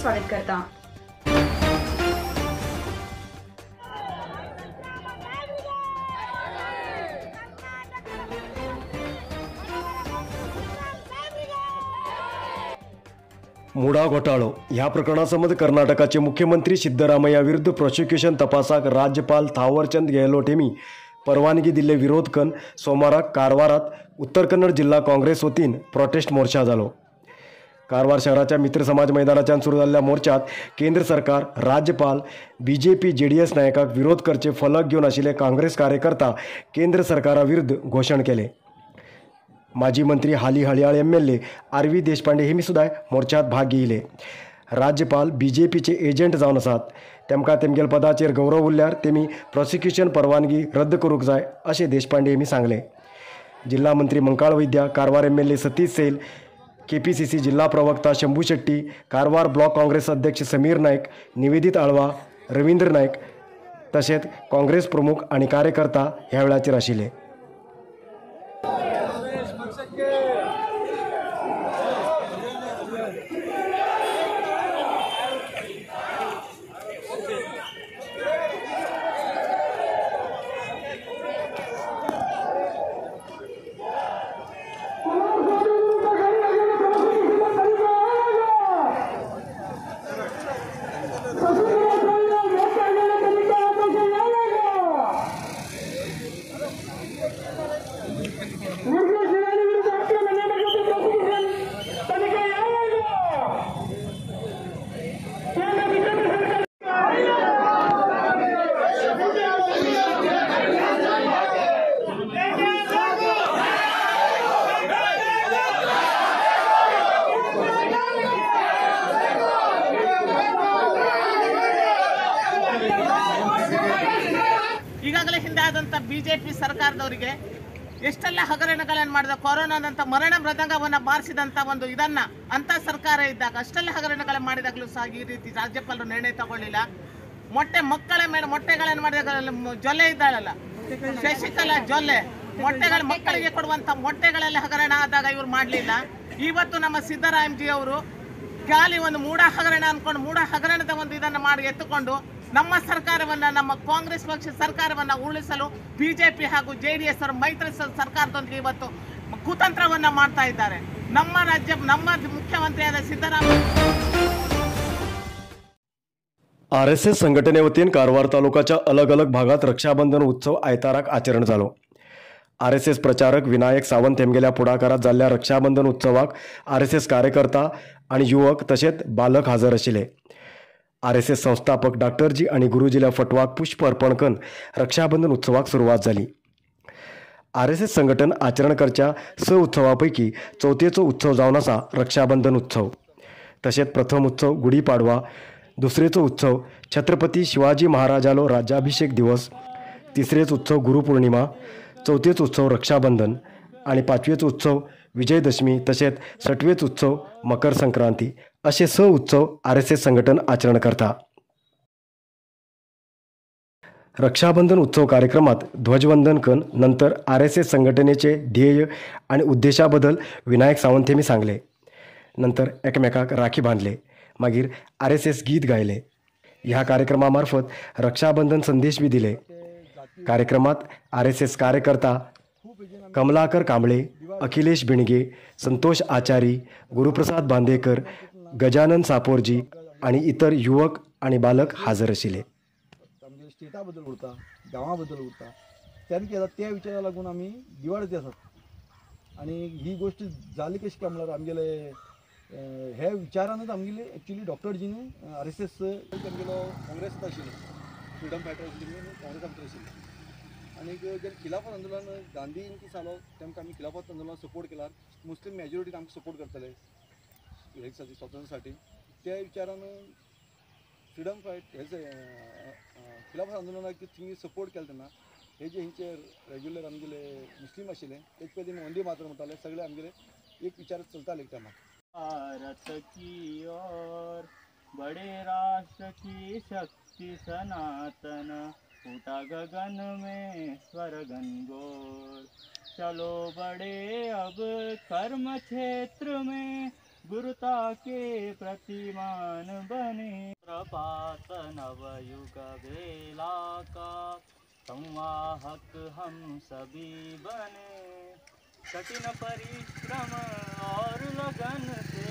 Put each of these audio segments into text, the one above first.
स्वागत करता. मुडा घोटाळो ह्या प्रकरणासंबंद कर्नाटकाचे मुख्यमंत्री सिद्धरामय्या विरुद्ध प्रॉसिक्युशन तपासाक राज्यपाल थावरचंद गेहलोत हेमी परवानगी दिल्ले विरोध कन सोमाराक कारवारात उत्तर कन्नड जिल्हा काँग्रेस वतीन प्रोटेस्ट मोर्चा जालो. कारवार शहराच्या मित्र समाज मैदानाच्यान सुरू जाल्ल्या मोर्चात केंद्र सरकार, राज्यपाल, बीजेपी, जेडीएस नायकाक विरोध करचे फलक घेवन आशिल्ले काँग्रेस कार्यकर्ता केंद्र सरकारा विरुद्ध घोशण केले. माजी मंत्री हाली Haliyal MLA R V Deshpande हेमी सुद्दां मोर्चात भाग घेयले. राज्यपाल बीजेपीचे एजंट जावन आसात, तेमकां तेमगेल पदाचेर गौरव उरल्यार तेमी प्रॉसिक्युशन परवानगी रद्द करूंक जाय अशें देशपांडे हेमी सांगलें. जिल्हा मंत्री मंकाळ वैद्या, Karwar MLA Satish Sail, KPCC जिल्हा प्रवक्ता शंभू शेट्टी, कारवार ब्लॉक काँग्रेस अध्यक्ष समीर नायक, निवेदित आळवा, रवींद्र नायक तशेंच काँग्रेस प्रमुख आनी कार्यकर्ता ह्या वेळाचेर आशिल्ले. ಈಗಾಗಲೇ ಹಿಂದೆ ಆದಂಥ ಬಿಜೆಪಿ ಸರ್ಕಾರದವರಿಗೆ ಎಷ್ಟೆಲ್ಲ ಹಗರಣಗಳನ್ನು ಮಾಡಿದ, ಕೊರೋನಾದಂಥ ಮರಣ ಮೃದಂಗವನ್ನು ಬಾರಿಸಿದಂಥ ಒಂದು ಇದನ್ನು ಅಂಥ ಸರ್ಕಾರ ಇದ್ದಾಗ ಅಷ್ಟೆಲ್ಲ ಹಗರಣಗಳನ್ನು ಮಾಡಿದಾಗಲೂ ಸಹ ಈ ರೀತಿ ರಾಜ್ಯಪಾಲರು ನಿರ್ಣಯ ತಗೊಳ್ಳಿಲ್ಲ. ಮೊಟ್ಟೆ ಮಕ್ಕಳ ಮೇಲೆ ಮೊಟ್ಟೆಗಳನ್ನು ಮಾಡಿದಾಗ ಜೊಲ್ಲೆ ಇದ್ದಾಳಲ್ಲ ಶಶಿಕಲಾ ಜೊಲ್ಲೆ, ಮೊಟ್ಟೆಗಳ ಮಕ್ಕಳಿಗೆ ಕೊಡುವಂಥ ಮೊಟ್ಟೆಗಳೆಲ್ಲ ಹಗರಣ ಆದಾಗ ಇವ್ರು ಮಾಡಲಿಲ್ಲ. ಇವತ್ತು ನಮ್ಮ ಸಿದ್ದರಾಮಯ್ಯ ಅವರು ಖಾಲಿ ಒಂದು ಮೂಢ ಹಗರಣ ಅಂದ್ಕೊಂಡು ಮೂಢ ಹಗರಣದ ಒಂದು ಇದನ್ನು ಮಾಡಿ ಎತ್ತುಕೊಂಡು ನಮ್ಮ ಸರ್ಕಾರವನ್ನು, ನಮ್ಮ ಕಾಂಗ್ರೆಸ್ ಪಕ್ಷ ಸರ್ಕಾರವನ್ನು ಉರುಳಿಸಲು ಬಿಜೆಪಿ ಹಾಗೂ ಜೆಡಿಎಸ್ ಅವರ ಮೈತ್ರಿ ಸರ್ಕಾರದೊಂದಿಗೆ ಇವತ್ತು ಕುತಂತ್ರವನ್ನು ಮಾಡ್ತಾ ಇದ್ದಾರೆ. ನಮ್ಮ ರಾಜ್ಯ, ನಮ್ಮ ಮುಖ್ಯಮಂತ್ರಿಯಾದ ಸಿದ್ದರಾಮಯ್ಯ. आरएसएस संघटने वतीन कारवार तालुक्याच्या अलग अलग भागात रक्षाबंधन उत्सव आयताराक आचरण जालो. आरएसएस प्रचारक विनायक सावंत हेमगेल्या पुढाकारात जाल्ल्या रक्षाबंधन उत्सवाक आरएसएस कार्यकर्ता आनी युवक तशेंच बालक हजर आशिल्ले. आरएसएस संस्थापक डॉक्टरजी आनी गुरुजील्या फटवाक पुष्प अर्पण करून रक्षाबंधन उत्सवाक सुरवात जाली. आरएसएस संघटन आचरण करच्या स उत्सवा पैकी चवथेचो उत्सव जावन आसा रक्षाबंधन उत्सव. तशेंच प्रथम उत्सव गुढीपाडवा, दुसरेचो उत्सव छत्रपती शिवाजी महाराजालो राज्याभिषेक दिवस, तिसरेच उत्सव गुरुपौर्णिमा, चवथेच उत्सव रक्षाबंधन आनी पांचवेच उत्सव विजयदशमी तशेंच सटवेच उत्सव मकर संक्रांती असे स उत्सव आरएसएस संघटन आचरण करता. रक्षाबंधन उत्सव कार्यक्रमात ध्वजवंदन करून नंतर आरएसएस संघटनेचे ध्येय आणि उद्देशाबद्दल विनायक सावंत हेमी सांगले. नंतर एकमेकाक राखी बांधले, मागीर आरएसएस गीत गायले. ह्या कार्यक्रमामार्फत रक्षाबंधन संदेश बी दिले. कार्यक्रमात आरएसएस कार्यकर्ता कमलाकर कांबळे, अखिलेश बिणगे, संतोष आचारी, गुरुप्रसाद बांदेकर, गजानन सापोरजी आणि इतर युवक आणि बालक हजर आशिल्ले. आमगे स्टेटा बद्दल उरता, गांवा बद्दल उरता, तेन्ना कितें जाता त्या विचारा लागून आमी दिवाडचे आसात. आनी ही गोश्ट जाली कशी काय म्हणल्यार आमगेले हे विचारानूच आमगेले एक्चुअली डॉक्टरजीन आरएसएस आमगेलो काँग्रेसांत आशिल्लो, फ्रिडम फायटर आशिल्ली, काँग्रेसा भितर आशिल्ले. आनी जेन्ना खिलाफत आंदोलन गांधीन कितें जालो तेमकां आमी खिलाफत आंदोलन सपोर्ट केला, मुस्लीम मेजॉरिटीन आमकां सपोर्ट करतले हे स्वातंत्र्यासाठी, त्या विचारान फ्रिडम फायट हे खिलाफत आंदोलनाक थिंग सपोर्ट केले तेन्ना हे जे हेंचे रेग्युलर आमगेले मुस्लीम आशिल्ले तेच पयलीं वंदे मातरम म्हणटाले, सगळे आमगेले एक विचार चलताले एक टायमार. भारत की ओर बड़े राष्ट्र की शक्ति सनातन, फूटा गगन में स्वर घनघोर, चलो बड़े अब कर्म क्षेत्र में, गुरुता के प्रतिमान बने। प्रपात नवयुग बेला का संवाहक हम सभी बने। कठिन परिश्रम और लगन से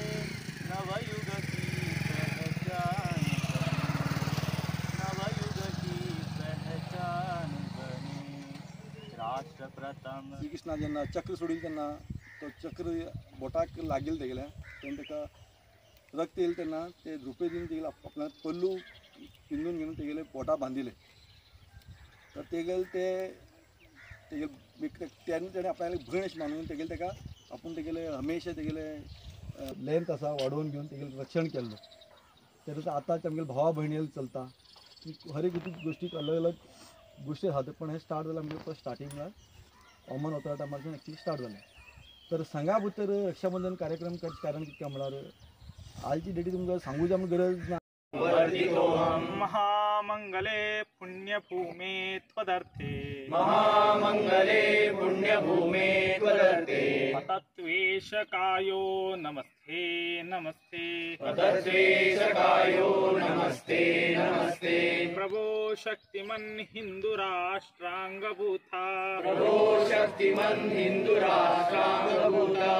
नवयुग की पहचान बने, नवयुग की पहचान बने। राष्ट्र प्रथम। श्रीकृष्णा जेन्ना चक्र सोडील तेन्ना तो चक्र बोटाक लागेल तेगेल्या तेन्ना ताका रक्त येयलें तेन्ना ते द्रुपदीन तेगेले आपल्या पल्लू पिंदून घेवन तेगेले बोटां बांदिले। तर तेगेले ते तेगेले तेन्ना तेणें आपणाले भयण अशें मानून तेगेले ताका आपूण तेगेले हमेशा तेगेले लेंथ आसा वाडोवन घेवन तेगेलें रक्षण केल्लें। तेन्ना आतां आमगेले भावा भयणी चलता हर एक गोश्टीक अलग अलग गोश्टी आसात, पण हें स्टार्ट जालें आमगेलें फर्स्ट स्टार्टींग म्हळ्यार अमन अवतारा टायमारच्यान एक्चुली स्टार्ट जालें। तर संघा भितर रक्षाबंधन कार्यक्रम करचें कारण कितें म्हळ्यार आयची डेटी तुमकां सांगूची आमकां गरज ना। महामंगले पुण्यभूमे त्वदर्थे, महामंगले पुण्यभूमे त्वदर्थे, पतत्वेशकायो नमस्ते नमस्ते, पतत्वेशकायो नमस्ते नमस्ते। प्रभो शक्तिमन् हिन्दुराष्ट्रांगभूता, प्रभो शक्तिमन् हिन्दुराष्ट्रांगभूता,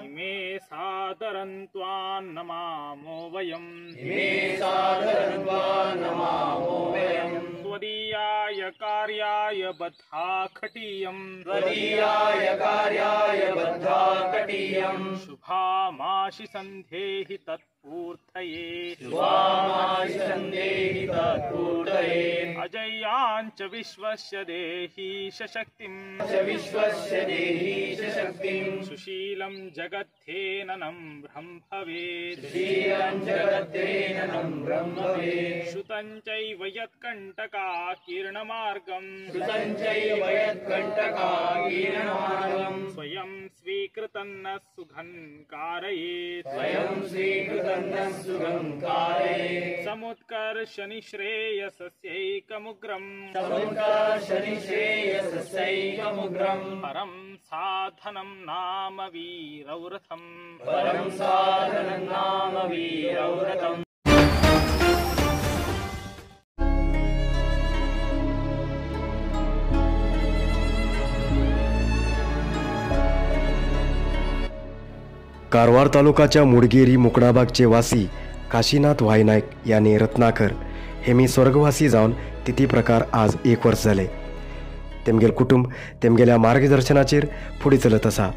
इमे सादरं त्वां नमामो वयम्, इमे सादरं त्वां नमामो वयम्। त्वदीयाय कार्याय बद्धाखटीयम्, त्वदीयाय कार्याय बद्धाखटीयम्, शुभामाशि सन्धेहि तत्पूर्तये, शुभामाशि सन्धेहि तत्पूर्तये। अजय्याञ्च विश्वस्य देहि शक्तिं, च विश्वस्य देहि शक्तिं, सुशीलं जगद्धेननं ब्रह्म भवेत्, सुशीलं जगद्धेननं ब्रह्म भवेत्। श्रुतं चैव यत्कण्टकाकीर्णमार्गं, श्रुतं चैव यत्कण्टकाकीर्णमार्गं, स्वयं स्वीकृतं न सुखं कारयेत्, स्वयं स्वीकृतं न सुखं कारयेत्। समुत्कर्ष निःश्रेयसस्यैकमुग्रं, समुत्कर्ष निःश्रेयसस्यैकमुग्रं, परं साधनं नाम वीरव्रतम्, परं साधनं नाम वीरव्रतम्। कारवार तालुकाच्या मुडगेरी मुकडाबागचे वासी काशीनाथ वायनायक याने रत्नाकर हे मी स्वर्गवासी जावन तिथी प्रकार आज एक वर्स जाले। तेमगेल कुटुंब तेमगेल्या मार्गदर्शनाचेर फुडें चलत आसा।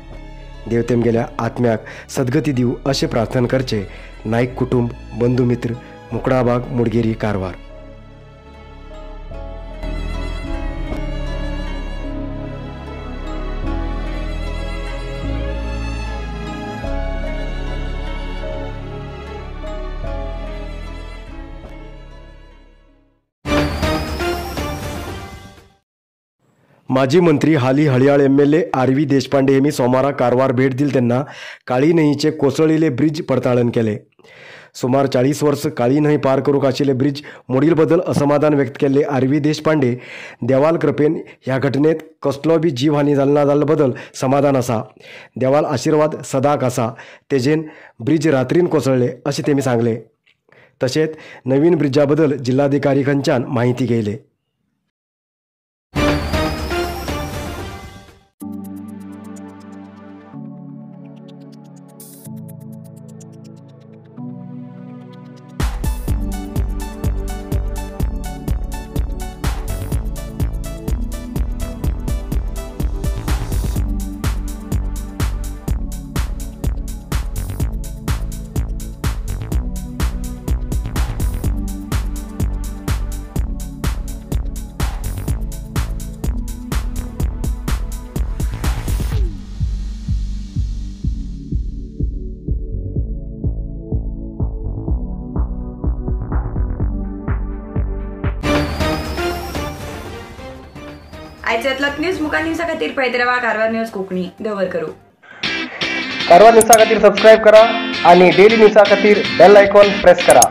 देव तेमगेल्या आत्म्याक सद्गती दिवं अशें प्रार्थना करचे नायक कुटुंब, बंधुमित्र, मुकडाबाग, मुडगेरी, कारवार। माजी मंत्री हाली Haliyal M L A R V Deshpande यांनी सोमारा कारवार भेट दिली तेन्ना काळी न्हंयचे कोसळिल्ले ब्रिज पडताळण केले। सुमार 40 वर्स काळी न्हंय पार करूंक आशिल्ले ब्रिज मोडील बद्दल असमाधान व्यक्त केल्ले आर व्ही देशपांडे देवाल कृपेन ह्या घटनेत कसलो बी जीवहानी जाल ना जाल्ले बद्दल समाधान आसा, देवाल आशिर्वाद सदाक आसा, तेजेन ब्रिज रात्रीन कोसळ्ळे अशें तेमी सांगले। तशेंच नवीन ब्रिजा बद्दल जिल्हाधिकारी खंयच्यान माहिती घेयले। आयच्यातलो न्यूज मुखार न्यूजा खातीर पळयत रावा कारवार न्यूज कोंकणी. दवर करू कारवार न्यूजा खातीर सबस्क्रायब करा आणि डेली न्यूजा खातीर बेल आयकॉन प्रेस करा.